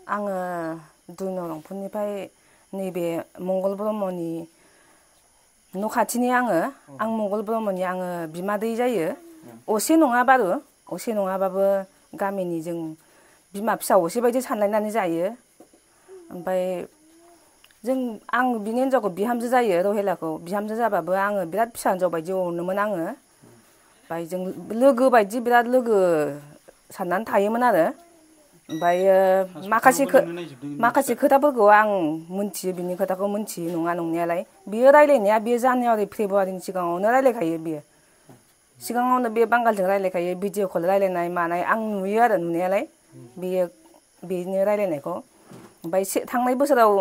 आङो दुइ नरंपुरनिफ्राय नैबे मंगल ब्रह्मनि न' खाथिनि आं मंगल ब्रह्मनि आङो बिमादै जायो असे नङा बारु असे नङाबाबो गामिनि जों बिमा फिसा असे बायदि सानलायनानै जायो ओमफ्राय आं बिनि हिनजावखौ बिहामजो जायो रहेलाखौ बिहामजो जाबाबो आङो बिराद फिसा हिनजाव बायदि अनोमोन आङो ओमफ्राय जों लोगो बायदि बिराद लोगो साननानै थायोमोन आरो ओमफ्रायो माखासे खोथाफोरखौ आं मोनथियो बिनि खोथाखौ मोनथियो नङा नंनायालाय बियो रायलायनाया बे जानुवारि फेब्रुवारिनि सिगाङावनो रायलायखायो बियो सिगाङावनो बे बांगालजों रायलायखायो भिडिअ कल रायलायनाय मानाय आं नुयो आरो नुनायालाय बेनो रायलायनायखौ ओमफ्राय थांनाय बोसोराव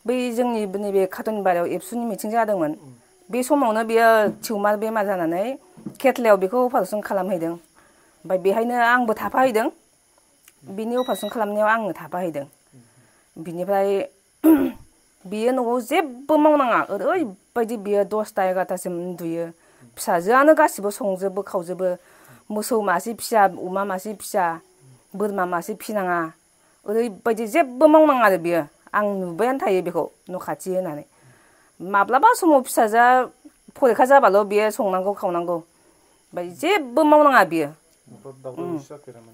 बै जोंनि नैबे काटनबारियाव एबसुनि मिथिं जादोंमोन बे समावनो बियो टिउमार बेमार जानानै केटलायाव बेखौ अपारेसन खालामहैदों ओमफ्राय बेहायनो आंबो थाफाहैदों बिनि अपारेसन खालामनायाव आङो थाफाहैदों बिनिफ्राय बियो न'आव जेबो मावनाङा ओरैबायदि बियो 10ता 11तासिम उन्दुयो फिसाजोआनो गासिबो संजोबो खावजोबो मोसौ मासे फिसा अमा मासे फिसा बोरमा मासे फिनाङा ओरैबायदि जेबो मावनाङा आरो बियो आं नुबायानो थायो बेखौ न' खाथि होनानै माब्लाबा समाव फिसाजोआ फरिखा जाबाल' बियो संनांगौ खावनांगौ ओमफ्राय जेबो मावनाङा बियो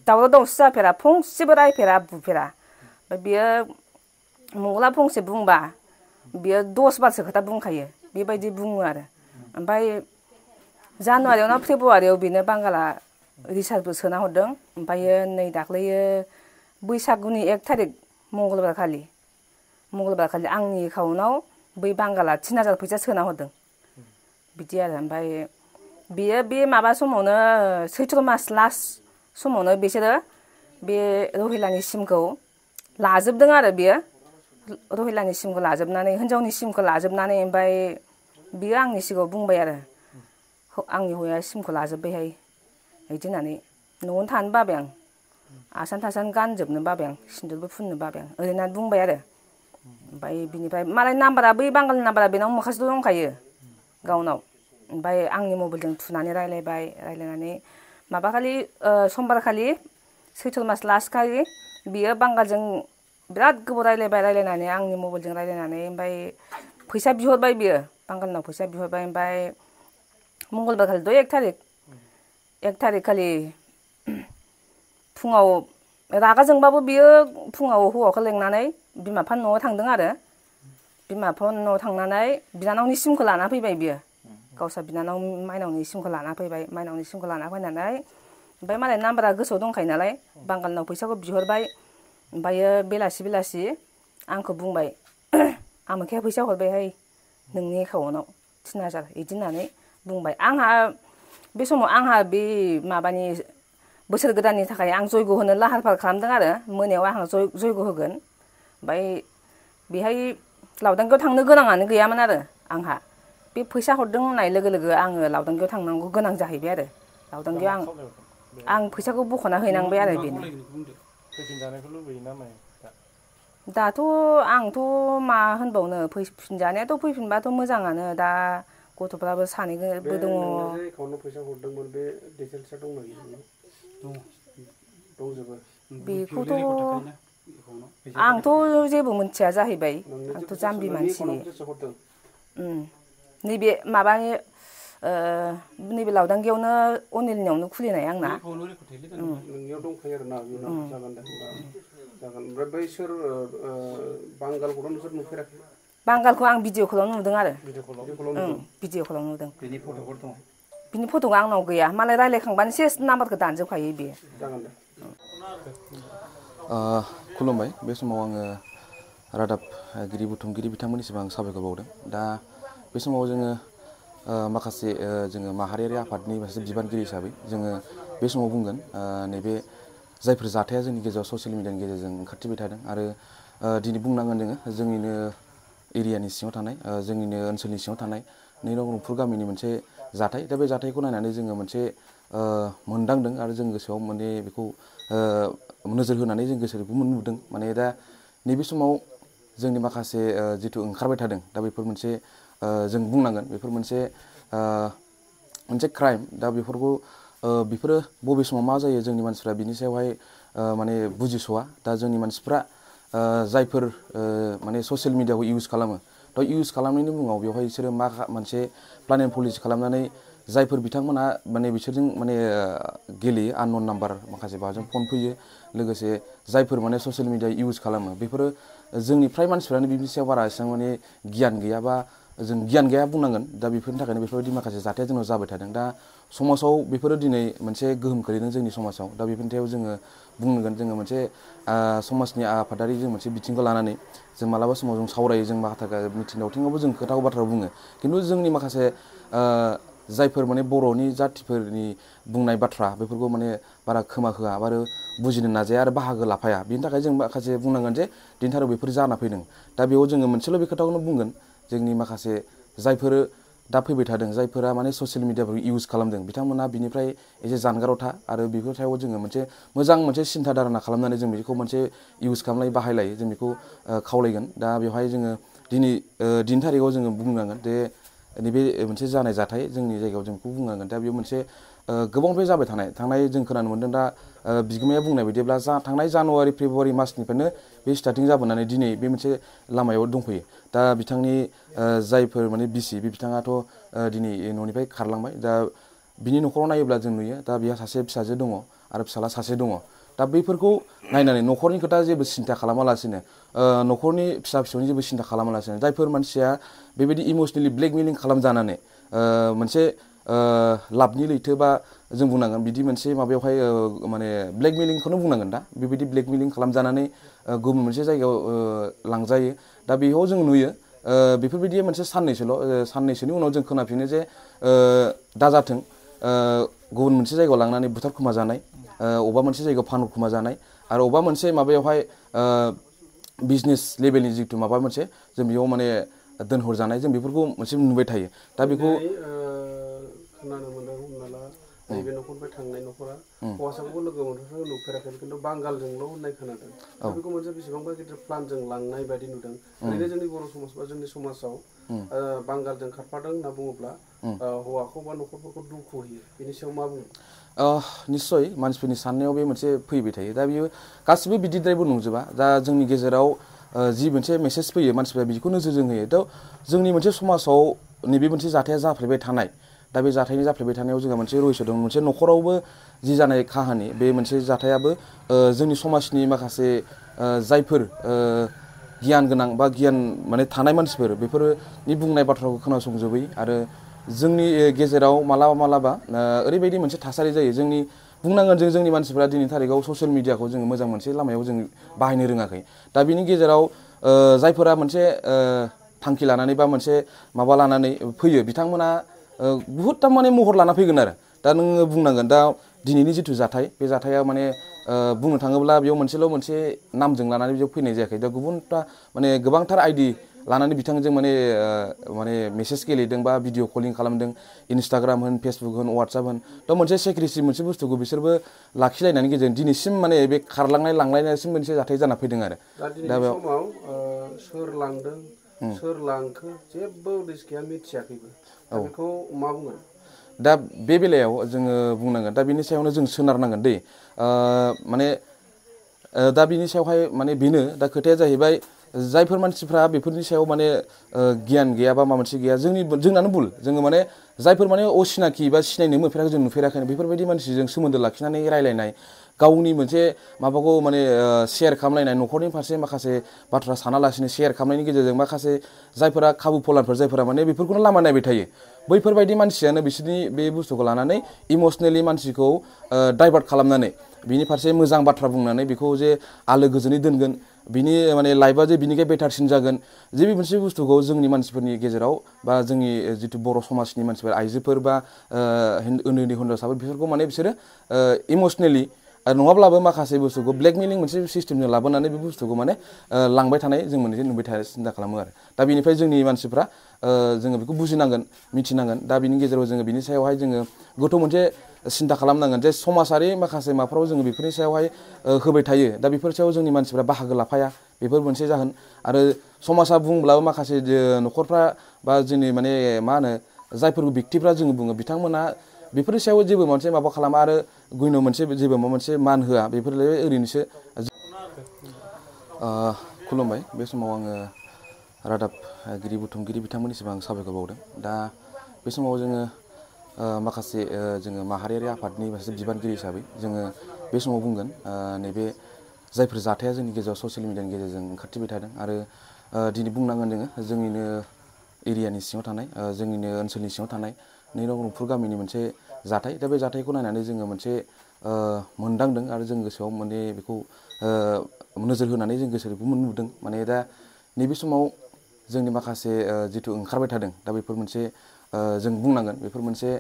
दावराव दावसि जाफेरा फंसेबो रायफेरा बुफेरा ओमफ्राय बियो मंगला फंसे बुंबा बियो 10 बारसो खोथा बुंखायो बेबायदि बुङो आरो ओमफ्राय जानुवारियाव ना फेब्रुवारियाव बेनो बांगाला रिसार्चबो सोना हरदों ओमफ्रायो नै दाख्लैयो बैसागुनि 1 थारिख मंगलबार खालि आंनि एकाउन्टाव बै बांगाला 3000 फैसा सोना हरदों बिदि आरो ओमफ्राय बियो बे माबा समावनो सैथ्र मास लास्ट समावनो बिसोरो बे रहिलानि सिमखौ लाजोबदों आरो बियो रहिलानि सिमखौ लाजोबनानै हिनजावनि सिमखौ लाजोबनानै ओमफ्राय बियो आंनि सिगाङाव बुंबाय आरो आंनि हौवाया सिमखौ लाजोब्बायहाय बिदि होननानै न'आवनो थानो बाबाय आं आसान थासान गानजोबनो बाबाय आं सिन्दुरबो फुननो बाबाय आं ओरै होननानै बुंबाय आरो ओमफ्राय बिनिफ्राय मालाय नाम्बारा बै बांगालनि नाम्बारा बेनाव मोखासथ' दंखायो गावनाव ओमफ्राय आंनि मबाइलजों थुनानै रायलायनानै माबाखालि समबारखालि सैथ्र मास लास्ट खालि बियो बांगालजों बिराद गोबाव रायलायनानै आंनि मबाइलजों रायलायनानै ओमफ्राय फैसा बिहरबाय बियो बांगालनाव फैसा बिहरबाय ओमफ्राय मंगलबार खालिथ' 1 थारिख खालि फुङाव रागा जोंबाबो बियो फुङाव हौवाखौ लेंनानै बिमा बिफानि न'आव थांदों आरो बिमा बिफानि न'आव थांनानै बिनानावनि सिमखौ लाना फैबाय बियो गावसा बिनानाव माइनावनि सिमखौ लाना फैबाय माइनावनि सिमखौ लाना फैनानै ओमफ्राय मालाय नाम्बारा गोसोआव दंखायो नालाय बांगालनाव फैसाखौ बिहरबाय ओमफ्रायो बेलासि आंखौ बुंबाय आमोखिया फैसा हरबायहाय नोंनि एकाउन्टाव 3000 बिदि होननानै बुंबाय आंहा बे समाव आंहा बे माबानि बोसोर गोदाननि थाखाय आं जयग' होनो लाहार फाहार खालामदों आरो मोनायाव आंहा जयग' होगोन ओमफ्राय बेहाय लावदांगियाव थांनो गोनाङानो गैयामोन आरो आंहा बे फैसा हरदों होननाय लोगो लोगो आङो लावदांगियाव थांनांगौ गोनां जाहैबाय आरो लावदांगियाव आं फैसाखौ बख'ना हैनांबाय आरो बेनो फैफिनजानायखौ लुबैयोना मायो दाथ' आंथ' मा होनबावनो फैफिनजानायाथ' फैफिनबाथ' मोजाङानो दा गथ'फ्राबो सानैबो दङ एकाउन्टाव फैसा हरदोंमोन बे डिटेल्सआ दंना गैया दंजोबो बेखौथ' आंथ' जेबो मिथिया जाहैबाय आंथ' जाम्बि मानसि नैबे माबानि नैबे लावदांगियावनो अनिलनियावनो खुलिनाय आंना नोंनियाव दंखायो आरोना जागोन दे ओमफ्राय बै सोर बांगालखौथ' नोंसोर नुफेराखै बांगालखौ आं भिडिअ कलावनो नुदों आरो भिडिअ कलाव नुदों बिनि फट'फोर दं बिनि फट'आ आंनाव गैया मालाय रायलायखांबानो सेस नाम्बारखौ दानजोबखायो बेयो जागोन दे खुलुमबाय बे समाव आङो रादाबगिरि बुथुमगिरि बिथांमोननिसिम आं साबायखर बावदों दा बे समाव जोङो माखासे जोङो माहारियारि आफादनि माखासे बिबानगिरि हिसाबै जोङो बे समाव बुंगोन नैबे जायफोर जाथाया जोंनि गेजेराव ससियेल मिडियानि गेजेरजों ओंखारथिबाय थादों आरो दिनै बुंनांगोन जोङो जोंनिनो एरियानि सिङाव थानाय जोंनिनो ओनसोलनि सिङाव थानाय नैरंपुर गामिनि मोनसे जाथाय दा बे जाथायखौ नायनानै जोङो मोनसे मोनदांदों आरो जों गोसोआव माने बेखौ नोजोर होनानै जों गोसोखौ नुदों माने दा नैबे समाव जोंनि माखासे जिथु ओंखारबाय थादों दा बेफोर मोनसे जों बुंनांगोन बेफोर मोनसे क्राइम दा बेफोरो बबे समाव मा जायो जोंनि मानसिफ्रा बिनि सायावहाय माने बुजिस'वा दा जोंनि मानसिफ्रा जायफोर माने ससियेल मिडियाखौ इउज खालामो दा इउज खालामनायनि मुङाव बेवहाय बिसोरो मा मोनसे प्लान एन्ड पलिसि खालामनानै जायफोर बिथांमोनहा माने बिसोरजों माने गेलेयो आननन नाम्बार माखासे बाजों फन फैयो लोगोसे जायफोर माने ससियेल मिडिया इउज खालामो बेफोरो जोंनि फ्राय मानसिफ्रानो बिनि सायाव बारा एसेबां माने गियान गैया बा जों गियान गैया बुंनांगोन दा बेफोरनि थाखायनो बेफोरबायदि माखासे जाथाया जोंनाव जाबाय थादों दा समाजाव बेफोरो दिनै मोनसे गोहोम खोलैदों जोंनि समाजाव दा बेफोरनि सायाव जोङो बुंनांगोन जोङो मोनसे समाजनि आफादारि जों मोनसे बिथिंखौ लानानै जों मालाबा समाव जों सावरायो जों माखासे मिथिं दावथिङावबो जों खोथा बाथ्रा बुङो खिन्थु जोंनि माखासे जायफोर माने बर'नि जाथिफोरनि बुंनाय बाथ्रा बेफोरखौ माने बारा खोमा होआ आरो बुजिनो नाजाया आरो बाहागो लाफाया बिनि थाखाय जों माखासे बुंनांगोन जे दिनैथाराव बेफोर जाना फैदों दा बेयाव जोङो मोनसेल' बे खोथाखौनो बुंगोन जोंनि माखासे जायफोर दा फैबाय थादों जायफोरा माने ससियेल मिडियाफोरखौ इउज खालामदों बिथांमोना बिनिफ्राय एसे जानगाराव था आरो बेफोर सायाव जोङो मोनसे मोजां मोनसे सिन्था धारना खालामनानै जों बेखौ मोनसे इउज खालामलाय बाहायलायो जों बेखौ खावलायगोन दा बेवहाय जोङो दिनै थारिखआव जोङो बुंनांगोन जे नैबे मोनसे जानाय जाथाय जोंनि जायगायाव जों बेखौ बुंनांगोन दा बेयाव मोनसे गोबांनिफ्राय जाबाय थांनाय जों खोनानो मोन्दों दा बिगोमाया बुंनाय बायदिब्ला थांनाय जानुवारि फेब्रुवारि मासनिफ्रायनो बे स्टार्टिं जाबोनानै दिनै बे मोनसे लामायाव दंफैयो दा बिथांनि जायफोर माने बिसि बे बिथाङाथ' दिनै न'निफ्राय खारलांबाय दा बिनि न'खराव नायोब्ला जों नुयो दा बिहा सासे फिसाजो दङ आरो फिसाला सासे दङ दा बैफोरखौ नायनानै न'खरनि खोथा जेबो सिन्था खालामालासिनो न'खरनि फिसा फिसौनि जेबो सिन्था खालामालासिनो जायफोर मानसिया बेबायदि इमसनेलि ब्लेकमेलिं खालामजानानै मोनसे लाबनि लैथो बा जों बुंनांगोन बिदि मोनसे माबायावहाय माने ब्लेकमेलिंखौनो बुंनांगोन दा बेबायदि ब्लेकमेलिं खालामजानानै गुबुन मोनसे जायगायाव लांजायो दा बेयाव जों नुयो बेफोरबायदि मोनसे साननैसोनि उनाव जों खोनाफिनो जे दाजाथों गुबुन मोनसे जायगायाव लांनानै बुथारखुमा जानाय अबेबा मोनसे जायगायाव फानहरखुमा जानाय आरो अबेबा मोनसे माबायावहाय बिजनेस लेभेलनि जिथु माबा मोनसे जों बेयाव माने दोनहरजानाय जों बेफोरखौ मोनसे नुबाय थायो दा बेखौ खोनानो मोनदों हमना ला नैबे न'खरनिफ्राय थांनाय न'खरा हौवासाखौबो लोगो मोनफेरबाय नुफेराखै खिन्थु बांगालजोंल' होननाय खोनादों दा बेखौ मोनसे बेसेबांबा गिदिर प्लानजों लांनाय बायदि नुदों ओरैनो जोंनि बर' समाज बा जोंनि समाजाव बांगालजों खारफादों होनना बुङोब्ला हौवाखौ बा न'खरफोरखौ दुखु होयो बेनि सायाव मा बुङो निस्सय मानसिफोरनि साननायाव बे मोनसे फैबाय थायो दा बियो गासिबो बिदिद्रायबो नंजोबा दा जोंनि गेजेराव जि मोनसे मेसेज फैयो मानसिफ्रा बिदिखौ नोजोरजों होयो दा जोंनि मोनसे समाजाव नैबे मोनसे जाथाया जाफ्लेबाय थानाय दा बे जाथायनि जाफ्लेबाय थानायाव जोंहा मोनसे रहस्य दं मोनसे न'खरावबो जि जानाय काहानि बे मोनसे जाथायाबो जोंनि समाजनि माखासे जायफोर गियान गोनां बा गियान माने थानाय मानसिफोर बेफोरनि बुंनाय बाथ्राखौ खोनासंजोबै आरो जोंनि गेजेराव मालाबा ओरैबायदि मोनसे थासारि जायो बुंनांगोन जोंनि मानसिफ्रा दिनै थारिखआव ससियेल मिडियाखौ जोङो मोजां मोनसे लामायाव जों बाहायनो रोङाखै दा बिनि गेजेराव जायफोरा मोनसे थांखि लानानै बा मोनसे माबा लानानै फैयो बिथांमोना बुहुद थारमाने महर लाना फैगोन आरो दा नोङो बुंनांगोन दा दिनैनि जिथु जाथाय बे जाथाया माने बुंनो थाङोब्ला बेयाव मोनसे नामजों लानानै बेयाव फैनाय जायाखै दा गुबुनफ्रा माने गोबांथार आइडि लानानै बिथांजों माने मेसेज गेलेदों बा भिडिअ कलिं खालामदों इन्सटाग्राम होन फेसबुक होन वाट्सएप होन दा मोनसे सेक्रेसि मोनसे बुस्थुखौ बिसोरबो लाखिलायनायनि गेजेरजों दिनैसिम माने बे खारलांनाय लांलायनायसिम मोनसे जाथाय जाना फैदों आरो दा बे समाव सोर लांदों सोर लांखो जेबो उदिस गैया मिथियाखैबो बेखौ मा बुंगोन दा बे बेलायाव जोङो बुंनांगोन दा बिनि सायावनो जों सोनारनांगोन दै माने दा बिनि सायावहाय माने बेनो दा खोथाया जाहैबाय जायफोर मानसिफ्रा बेफोरनि सायाव माने गियान गैया बा माबा मोनसे गैया जोंनानो भुल जोङो माने जायफोर माने असिनाखि बा सिनायनो मोनफेराखै जों नुफेराखै बेफोरबायदि मानसिजों सोमोन्दो लाखिनानै रायलायनाय गावनि मोनसे माबाखौ माने शेयार खालामलायनाय न'खरनि फारसे माखासे बाथ्रा सानालासिनो शेयार खालामनायनि गेजेरजों माखासे जायफोरा खाबु फलानफोर जायफोरा माने बेफोरखौनो लामा नायबाय थायो बैफोरबायदि मानसियानो बिसोरनि बे बुस्थुखौ लानानै इमसनेलि मानसिखौ डाइभार्ट खालामनानै बिनि फारसे मोजां बाथ्रा बुंनानै बेखौ जे आलो गोजोनै दोनगोन बिनि माने लाइफआ जे बिनिखाय बेटारसिन जागोन जे बे मोनसे बुस्थुखौ जोंनि मानसिफोरनि गेजेराव बा जोंनि जिथु बर' समाजनि मानसिफोर आइजोफोर बा उन्दै उन्दै हिनजावसाफोर बेफोरखौ माने बिसोरो इमसनेलि नङाब्लाबो माखासे बुस्थुखौ ब्लेकमेलिं मोनसे सिस्टेमजों लाबोनानै बे बुस्थुखौ माने लांबाय थानाय जों मोनसे नुबाय थानाय सिन्था खालामो आरो दा बेनिफ्राय जोंनि मानसिफ्रा जोङो बेखौ बुजिनांगोन मिथिनांगोन दा बिनि गेजेराव जोङो बिनि सायावहाय जोङो गोथौ मोनसे सिन्था खालामनांगोन जे समाजारि माखासे माबाफ्राव जोङो बेफोरनि सायावहाय होबाय थायो दा बेफोर सायाव जोंनि मानसिफ्रा बाहागो लाफाया बेफोर मोनसे जाहोन आरो समाजा बुंब्लाबो माखासे न'खरफ्रा बा जोंनि माने मा होनो जायफोर बेक्तिफ्रा जोङो बुङो बिथांमोना बेफोरनि सायाव जेबो मोनसे माबा खालामा आरो गुबुनाव मोनसे जेबो माबा मोनसे मान होआ बेफोरलाय ओरैनोसो खुलुमबाय बे समाव आङो रादाबगिरि बुथुमगिरि बिथांमोननिसिम आं साबायखर बावदों दा बे समाव जोङो माखासे जोङो माहारियारि आफादनि माखासे बिबानगिरि हिसाबै जोङो बे समाव बुंगोन नैबे जायफोर जाथाया जोंनि गेजेराव ससियेल मिडियानि गेजेरजों ओंखारथिबाय थादों आरो दिनै बुंनांगोन जोङो जोंनिनो एरियानि सिङाव थानाय जोंनिनो ओनसोलनि सिङाव थानाय नैरंफुर गामिनि मोनसे जाथाय दा बे जाथायखौ नायनानै जोङो मोनसे मोनदांदों आरो जों गोसोआव माने बेखौ नोजोर होनानै जों गोसोखौ नुदों माने दा नैबे समाव जोंनि माखासे जिथु ओंखारबाय थादों दा बेफोर मोनसे जों बुंनांगोन बेफोर मोनसे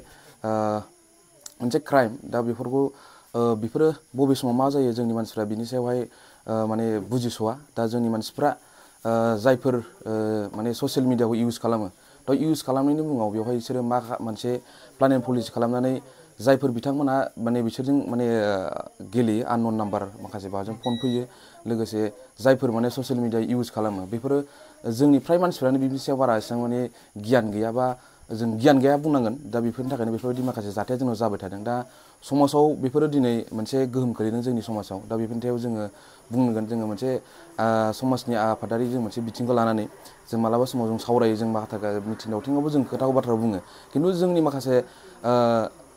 क्राइम दा बेफोरो बबे समाव मा जायो जोंनि मानसिफ्रा बिनि सायावहाय माने बुजिस'वा दा जोंनि मानसिफ्रा जायफोर माने ससियेल मिडियाखौ इउज खालामो दा इउज खालामनायनि मुङाव बेवहाय बिसोरो मा मोनसे प्लान एन्ड पलिसि खालामनानै जायफोर बिथांमोनहा माने बिसोरजों माने गेलेयो आननन नाम्बार माखासे माबाजों फन फैयो लोगोसे जायफोर माने ससियेल मिडिया इउज खालामो बेफोरो जोंनि फ्राय मानसिफ्रानो बिनि सायाव बारा एसेबां माने गियान गैया बा जों गियान गैया बुंनांगोन दा बेफोरनि थाखायनो बेफोरबायदि माखासे जाथाया जोंनाव जाबाय थादों दा समाजाव बेफोरो दिनै मोनसे गोहोम खोलैदों जोंनि समाजाव दा बेफोरनि सायाव जोङो बुंनांगोन जोङो मोनसे समाजनि आफादारि जों मोनसे बिथिंखौ लानानै जों मालाबा समाव जों सावरायो जों माखासे मिथिं दावथिङावबो जों खोथा बाथ्रा बुङो खिन्थु जोंनि माखासे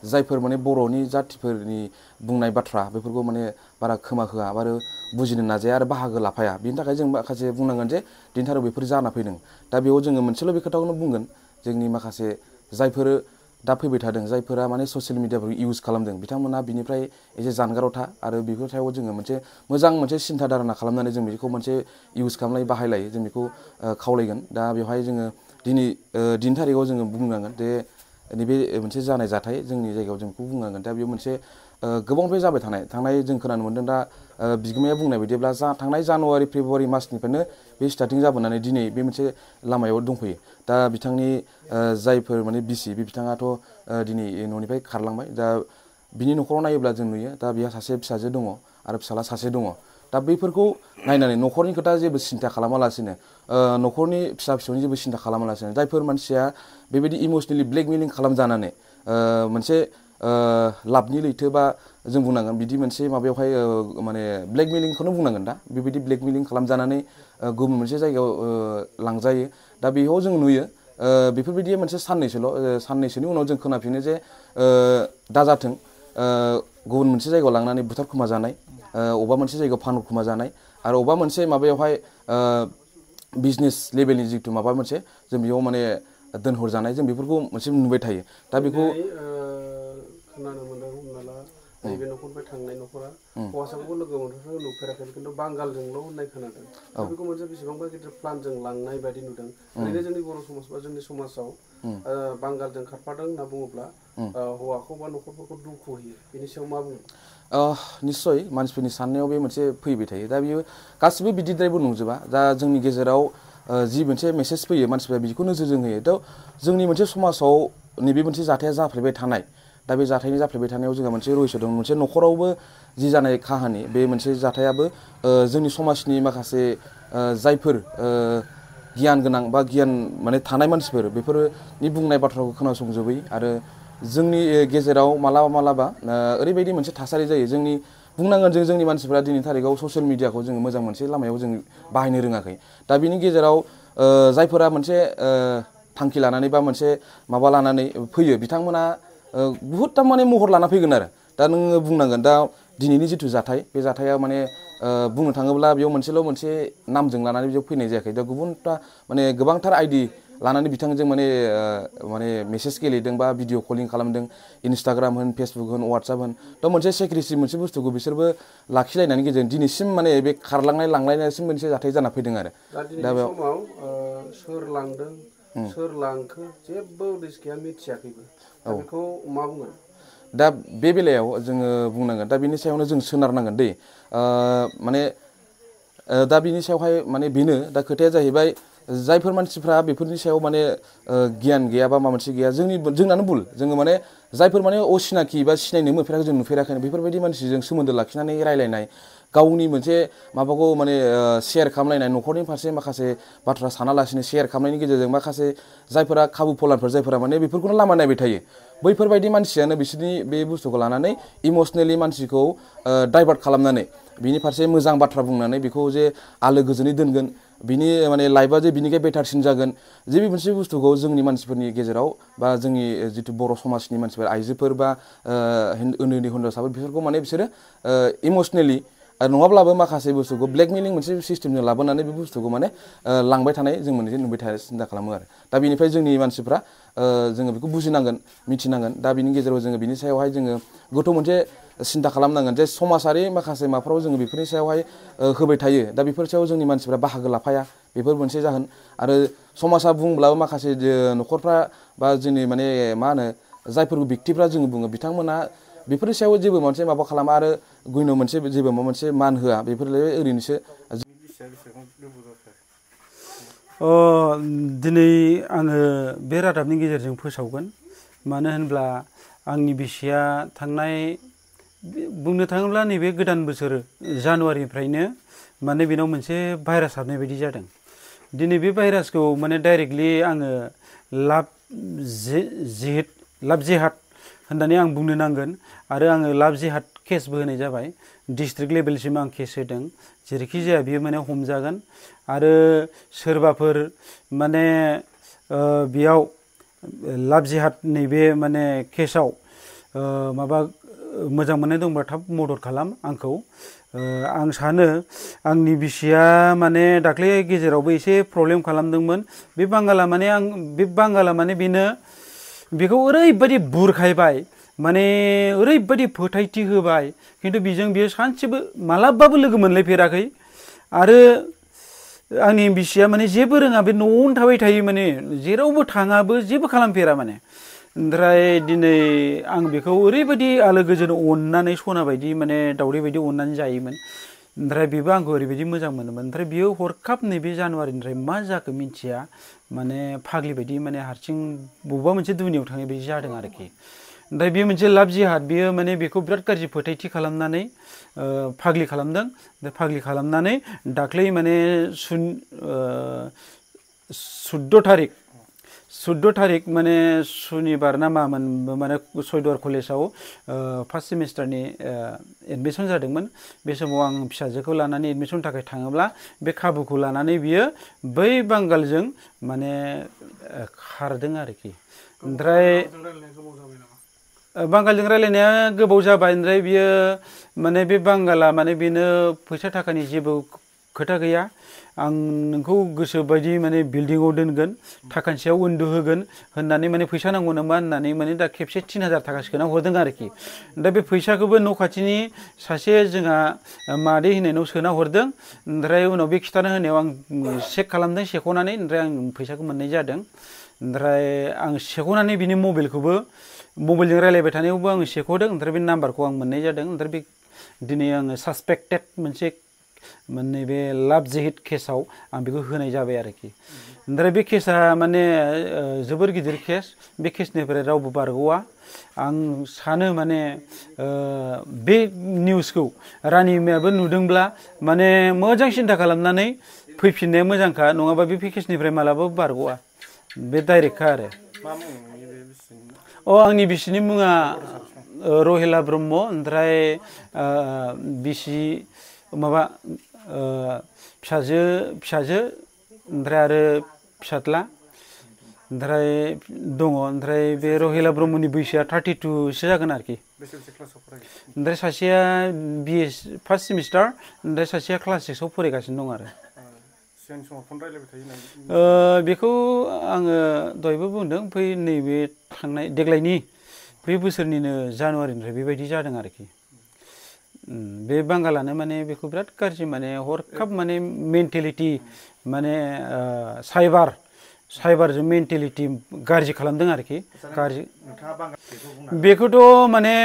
जायफोर माने बर'नि जाथिफोरनि बुंनाय बाथ्रा बेफोरखौ माने बारा खोमा होआ आरो बुजिनो नाजाया आरो बाहागो लाफाया बिनि थाखाय जों माखासे बुंनांगोन जे दिनैथाराव बेफोर जाना फैदों दा बेयाव जोङो मोनसेल' बे खोथाखौनो बुंगोन जोंनि माखासे जायफोर दा फैबाय थादों जायफोरा माने ससियेल मिडियाफोरखौ इउज खालामदों बिथांमोना बिनिफ्राय एसे जानगाराव था आरो बेफोर सायाव जोङो मोनसे मोजां मोनसे सिन्था धारना खालामनानै जों बेखौ मोनसे इउज खालामनाय बाहायलायो जों बेखौ खावलायगोन दा बेवहाय जोङो दिनै थारिखआव जोङो बुंनांगोन जे नैबे मोनसे जानाय जाथाय जोंनि जायगायाव जों बेखौ बुंनांगोन दा बेयाव मोनसे गोबांनिफ्राय जाबाय थांनाय जों खोनानो मोन्दों दा बिगोमाया बुंनाय बायदिब्ला थांनाय जानुवारि फेब्रुवारि मासनिफ्रायनो बे स्टार्टिं जाबोनानै दिनै बे मोनसे लामायाव दंफैयो दा बिथांनि जायफोर माने बिसि बे बिथाङाथ' दिनै न'निफ्राय खारलांबाय दा बिनि न'खराव नायोब्ला जों नुयो दा बिहा सासे फिसाजो दङ आरो फिसाला सासे दङ दा बैफोरखौ नायनानै न'खरनि खोथा जेबो सिन्था खालामालासिनो न'खरनि फिसा फिसौनि जेबो सिन्था खालामालासिनो जायफोर मानसिया बेबायदि इमसनेलि ब्लेकमेलिं खालामजानानै मोनसे लाबनि लैथो बा जों बुंनांगोन बिदि मोनसे माबायावहाय माने ब्लेकमेलिंखौनो बुंनांगोन दा बेबायदि ब्लेकमेलिं खालामजानानै गुबुन मोनसे जायगायाव लांजायो दा बेयाव जों नुयो बेफोरबायदि मोनसे साननैसोनि उनाव जों खोनाफिनो जे दाजाथों गुबुन मोनसे जायगायाव लांनानै बुथारखुमा जानाय अबेबा मोनसे जायगायाव फानहरखुमा जानाय आरो अबेबा मोनसे माबायावहाय बिजनेस लेभेलनि जिथु माबा मोनसे जों बेयाव माने दोनहरजानाय जों बेफोरखौ मोनसे नुबाय थायो दा बेखौ खोनानो मोनदों हमना ला नैबे न'खरनिफ्राय थांनाय न'खरा हौवासाखौबो लोगो मोनथारनायखौ नुफेराखै खिन्थु बांगालजोंल' होननाय खोनादों दा बेखौ मोनसे बेसेबांबा गिदिर प्लानजों लांनाय बायदि नुदों ओरैनो जोंनि बर' समाज बा जोंनि समाजाव बांगालजों खारफादों होनना बुङोब्ला हौवाखौ बा न'खरफोरखौ दुखु होयो बेनि सायाव मा बुङो निस्सय मानसिफोरनि साननायाव बे मोनसे फैबाय थायो दा बियो गासिबो बिदिद्रायबो नंजोबा दा जोंनि गेजेराव जि मोनसे मेसेज फैयो मानसिफ्रा बिदिखौ नोजोरजों होयो दा जोंनि मोनसे समाजाव नैबे मोनसे जाथाया जाफ्लेबाय थानाय दा बे जाथायनि जाफ्लेबाय थानायाव जोंहा मोनसे रहस्य दं मोनसे न'खरावबो जि जानाय काहानि बे मोनसे जाथायाबो जोंनि समाजनि माखासे जायफोर गियान गोनां बा गियान माने थानाय मानसिफोर बेफोरनि बुंनाय बाथ्राखौ खोनासंजोबै आरो जोंनि गेजेराव मालाबा ओरैबायदि मोनसे थासारि जायो बुंनांगोन जोंनि मानसिफ्रा दिनै थारिखआव ससियेल मिडियाखौ जोङो मोजां मोनसे लामायाव जों बाहायनो रोङाखै दा बिनि गेजेराव जायफोरा मोनसे थांखि लानानै बा मोनसे माबा लानानै फैयो बिथांमोना बुहुद थारमाने महर लाना फैगोन आरो दा नोङो बुंनांगोन दा दिनैनि जिथु जाथाय बे जाथाया माने बुंनो थाङोब्ला बेयाव मोनसे नामजों लानानै बेयाव फैनाय जायाखै दा गुबुनथा माने गोबांथार आइडि लानानै बिथांजों माने मेसेज गेलेदों बा भिडिअ कलिं खालामदों इन्सटाग्राम होन फेसबुक होन वाट्सएप होन दा मोनसे सेक्रेसि मोनसे बुस्थुखौ बिसोरबो लाखिलायनायनि गेजेरजों दिनैसिम माने बे खारलांनाय लांलायनायसिम मोनसे जाथाय जाना फैदों आरो दा दिनैनि समाव सोर लांदों सोर लांखो जेबो उदिस गैया मिथियाखैबो दा बेखौ मा बुंगोन दा बे बेलायाव जोङो बुंनांगोन दा बिनि सायावनो जों सोनारनांगोन दै माने दा बिनि सायावहाय माने बेनो दा खोथाया जाहैबाय जायफोर मानसिफ्रा बेफोरनि सायाव माने गियान गैया बा माबा मोनसे गैया जोंनानो भुल जोङो माने जायफोर माने असिनाखि बा सिनायनो मोनफेराखै जों नुफेराखै बेफोरबायदि मानसिजों सोमोन्दो लाखिनानै रायलायनाय गावनि मोनसे माबाखौ माने शेयार खालामलायनाय न'खरनि फारसे माखासे बाथ्रा सानालासिनो शेयार खालामनायनि गेजेरजों माखासे जायफोरा खाबु फलानफोर जायफोरा माने बेफोरखौनो लामा नायबाय थायो बैफोरबायदि मानसियानो बिसोरनि बे बुस्थुखौ लानानै इमसनेलि मानसिखौ डाइभार्ट खालामनानै बिनि फारसे मोजां बाथ्रा बुंनानै बेखौ जे आलो गोजोनै दोनगोन बिनि माने लाइफआ जे बिनिखाय बेटारसिन जागोन जे बे मोनसे बुस्थुखौ जोंनि मानसिफोरनि गेजेराव बा जोंनि जितु बर' समाजनि मानसिफोर आइजोफोर बा उन्दै उन्दै हिनजावसाफोर बेफोरखौ माने बिसोरो इमसनेलि नङाब्लाबो माखासे बुस्थुखौ ब्लेकमेलिं मोनसे सिस्टेमजों लाबोनानै बे बुस्थुखौ माने लांबाय थानाय जों मोनसे नुबाय थानाय सिन्था खालामो आरो दा बेनिफ्राय जोंनि मानसिफ्रा जोङो बेखौ बुजिनांगोन मिथिनांगोन दा बिनि गेजेराव जोङो बिनि सायावहाय जोङो गोथौ मोनसे सिन्था खालामनांगोन जे समाजारि माखासे माबाफ्राव जोङो बेफोरनि सायावहाय होबाय थायो दा बेफोर सायाव जोंनि मानसिफ्रा बाहागो लाफाया बेफोर मोनसे जाहोन आरो समाजा बुंब्लाबो माखासे न'खरफ्रा बा जोंनि माने मा होनो जायफोर बेक्तिफ्रा जोङो बुङो बिथांमोना बेफोरनि सायाव जेबो मोनसे माबा खालामा आरो गुबुनाव मोनसे जेबो माबा मोनसे मान होआ बेफोरलाय ओरैनोसो दिनै आङो बे रादाबनि गेजेरजों फोसावगोन मानो होनब्ला आंनि बिसिया थांनाय बुंनो थाङोब्ला नैबे गोदान बोसोर जानुवारिनिफ्रायनो माने बेनाव मोनसे भाइरास हाबनाय बायदि जादों दिनै बे भाइरासखौ माने डाइरेक्टलि आङो लाभ जेहाद होननानै आं बुंनो नांगोन आरो आङो लाभ जेहाद केसबो होनाय जाबाय डिस्ट्रिक्ट लेभेलसिम आं केस होदों जेरैखि जाया बियो माने हमजागोन आरो सोरबाफोर माने बेयाव लाभ जेहाद नैबे माने केसाव माबा मोजां मोननाय दंबा थाब मदद खालाम आंखौ आं सानो आंनि बिसिया माने दाख्लै गेजेरावबो एसे प्रब्लेम खालामदोंमोन बे बांगाला माने बेनो बेखौ ओरैबायदि बुरखायबाय माने ओरैबायदि फोथायथि होबाय खिन्थु बियो सानसेबो मालाबाबो लोगो मोनलायफेराखै आरो आंनि बिसिया माने जेबो रोङा बे न'आवनो थाबाय थायो माने जेरावबो थाङाबो जेबो खालामफेरा माने ओमफ्राय दिनै आं बेखौ ओरैबायदि आलो गोजोन अननानै सना बायदि माने दावदै बायदि अननानै जायोमोन ओमफ्राय बेबो आंखौ ओरैबायदि मोजां मोनोमोन ओमफ्राय बियो हरखाब नैबे जानुवारिनिफ्राय मा जाखो मिन्थिया माने फाग्लि बायदि माने हारसिं बबेबा मोनसे दुनियाव थांनाय बायदि जादों आरोखि ओमफ्राय बेयो मोनसे लाभ जिहाद बियो माने बेखौ बिराद गाज्रि फोथायथि खालामनानै फाग्लि खालामदों बे फाग्लि खालामनानै दाख्लै माने 14 थारिख माने सुनिबार ना मामोन माने सयदुवार कलेजाव फार्स्ट सेमिस्टारनि एडमिसन जादोंमोन बे समाव आं फिसाजोखौ लानानै एडमिसन थाखाय थाङोब्ला बे खाबुखौ लानानै बियो बै बांगालजों माने खारदों आरोखि ओमफ्राय बांगालजों रायलायनाया गोबाव जाबाय ओमफ्राय बियो माने बे बांगाला माने बेनो फैसा थाखानि जेबो खोथा गैया आं नोंखौ गोसो बायदि माने बिल्डिंआव दोनगोन थाखानसेयाव उन्दुहोगोन होननानै माने फैसा नांगौ नामा होननानै माने दा खेबसे 3000 थाखा सोना हरदों आरोखि दा बे फैसाखौबो न' खाथिनि सासे जोंहा मादै होननायनाव सोना हरदों ओमफ्राय उनाव बे खिथाना होनायाव आं चेक खालामदों सेख'नानै ओमफ्राय आं फैसाखौ मोननाय जादों ओमफ्राय आं सेख'नानै बिनि मबाइलजों रायलायबाय थानायावबो आङो सेख'दों ओमफ्राय बे नाम्बारखौ आं मोननाय जादों ओमफ्राय बे दिनै आङो सासपेक्टेड मोनसे माने बे लाभ जेहाद केसाव आं बेखौ होनाय जाबाय आरोखि ओमफ्राय बे केसा माने जोबोर गिदिर केस बे केसनिफ्राय रावबो बारग'आ आं सानो माने बे निउसखौ रानिमायाबो नुदोंब्ला माने मोजां सिन्था खालामनानै फैफिननाया मोजांखा नङाबा बे केसनिफ्राय मालाबाबो बारग'आ बे डाइरेक्टखा आरो आंनि बिसिनि मुङा रहेला ब्रह्म ओमफ्राय बिसि माबा फिसाजो ओमफ्राय आरो फिसाज्ला ओमफ्राय दङ ओमफ्राय बे रहेला ब्रह्मनि बैसोआ 32सो जागोन आरोखि ओमफ्राय सासेया BA फार्स्ट सेमिस्टार ओमफ्राय सासेया क्लास 6आव फरायगासिनो दं आरो बेखौ आङो दहायबो बुंदों फै नैबे देग्लायनि बे बोसोरनिनो जानुवारिनिफ्राय बेबायदि जादों आरोखि बे बांगालानो माने बेखौ बिराद गाज्रि माने हरखाब माने मेन्टेलिटि माने साइबारजों मेन्टेलिटि गाज्रि खालामदों आरोखि गाज्रि बेखौथ' माने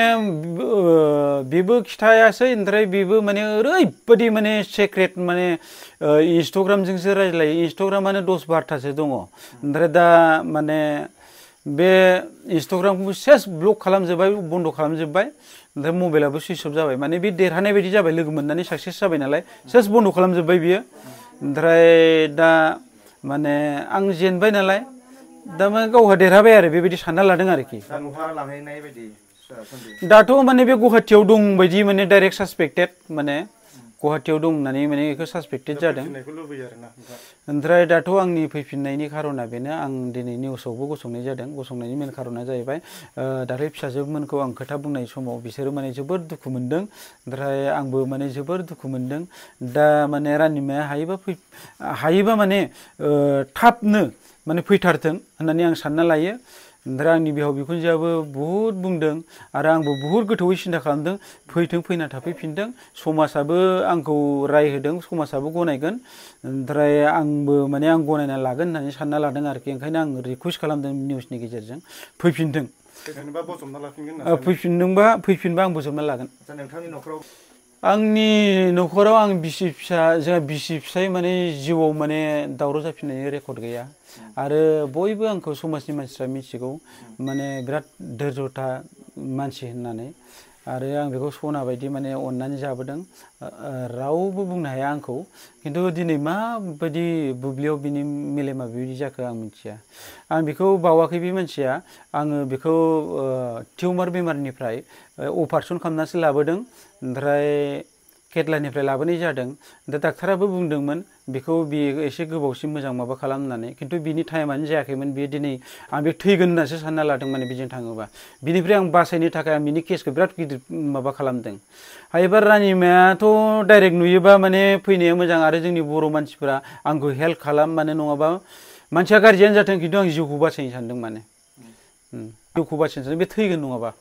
बेबो खिथायासै ओमफ्राय बेबो माने ओरैबायदि माने सेक्रेट माने इन्सटाग्रामजोंसो रायज्लायो इन्सटाग्रामानो 10-12थासो दङ ओमफ्राय दा माने बे इन्सटाग्रामखौबो सेस ब्लक खालामजोब्बाय बन्द खालामजोब्बाय ओमफ्राय मबाइलाबो सुइच अफ जाबाय माने बे देरहानाय बायदि जाबाय लोगो मोननानै साक्सेस जाबाय नालाय सेस बन्द खालामजोब्बाय बियो ओमफ्राय दा माने आं जेनबाय नालाय दा माने गावहा देरहाबाय आरो बेबायदि सानना लादों आरोखि दाथ' माने बे गुवाहाटियाव दं बायदि माने डाइरेक्ट सासपेक्टेड माने गुवाहाटियाव दं होननानै माने बेखौ सासपेक्टेड जादों ओमफ्राय दाथ' आंनि फैफिननायनि खारना बेनो आं दिनै निउसावबो गसंनाय जादों गसंनायनि मेन खारना जाहैबाय दाख्लै फिसाजोमोनखौ आं खोथा बुंनाय समाव बिसोरो माने जोबोर दुखु मोनदों ओमफ्राय आंबो माने जोबोर दुखु मोनदों दा माने रानिमाया हायोबा माने थाबनो माने फैथारथों होननानै आं सानना लायो ओमफ्राय आंनि बिहाव बिखुनजोआबो बुहुद बुंदों आरो आंबो बुहुद गोथौयै सिन्था खालामदों फैना थाफैफिनदों समाजाबो आंखौ राय होदों समाजाबो गनायगोन ओमफ्राय आंबो माने आं गनायना लागोन होननानै सानना लादों आरोखि ओंखायनो आं रिकुवेस्ट खालामदों निउसनि गेजेरजों फैफिनदों फैफिनबा आं बोजबना लागोन आंनि न'खराव आं बिसि फिसा जोंहा बिसि फिसाय माने जिउआव माने दावराव जाफिननायनि रेकर्ड गैया आरो बयबो आंखौ समाजनि मानसिफ्रा मिथिगौ माने बिराद धोर्जथा मानसि होननानै आरो आं बेखौ सना बायदि माने अननानै जाबोदों रावबो बुंनो हाया आंखौ खिन्थु दिनै माबायदि बुब्लियाव बिनि मेलेमा बेबायदि जाखो आं मिथिया आं बेखौ बावाखै बे मानसिया आङो बेखौ टिउमार बेमारनिफ्राय अपारेसन खालामनासो लाबोदों ओमफ्राय केटलानिफ्राय लाबोनाय जादों दा डाक्टाराबो बुंदोंमोन बेखौ बियो एसे गोबावसिम मोजां माबा खालाम होननानै खिन्थु बिनि टाइमानो जायाखैमोन बियो दिनै आं बे थैगोन होननासो सानना लादों माने बेजों थाङोबा बिनिफ्राय आं बासायनो थाखाय आं बिनि केसखौ बिराद गिदिर माबा खालामदों हायोबा रानिमायाथ' डाइरेक्ट नुयोबा माने फैनाया मोजां आरो जोंनि बर' मानसिफोरा आंखौ हेल्प खालाम माने नङाबा मानसिया गाज्रियानो जाथों खिन्थु आं जिउखौ बासायनो सानदों माने जिउखौ बासायनो सानदों बे थैगोन नङाबा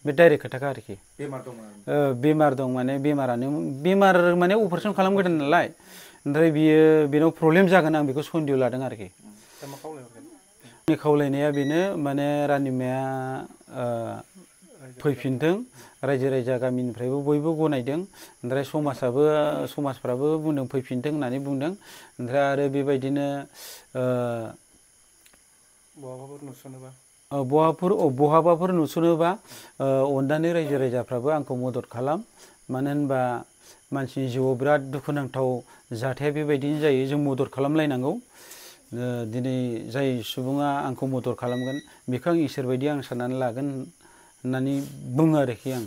बे डाइरेक्ट खोथाखा आरोखि बेमार दं माने बेमार माने अपारेसन खालामगोदान नालाय ओमफ्राय बेनाव प्रब्लेम जागोन आं बेखौ सन्देह लादों आरोखि आंनि खावलायनाया बेनो माने रानिमाया फैफिनथों रायजो राजा गामिनिफ्रायबो बयबो गनायदों ओमफ्राय समाजफ्राबो बुंदों फैफिनथों होननानै बुंदों ओमफ्राय आरो बेबायदिनो बहाबाफोर नुसनोबा अननानै रायजो राजाफ्राबो आंखौ मदद खालाम मानो होनबा मानसिनि जिउआव बिराद दुखुनांथाव जाथाया बेबायदिनो जायो जों मदद खालामलायनांगौ दिनै जाय सुबुङा आंखौ मदद खालामगोन बेखौ आं इसोर बायदि आं साननानै लागोन होननानै बुङो आरोखि आं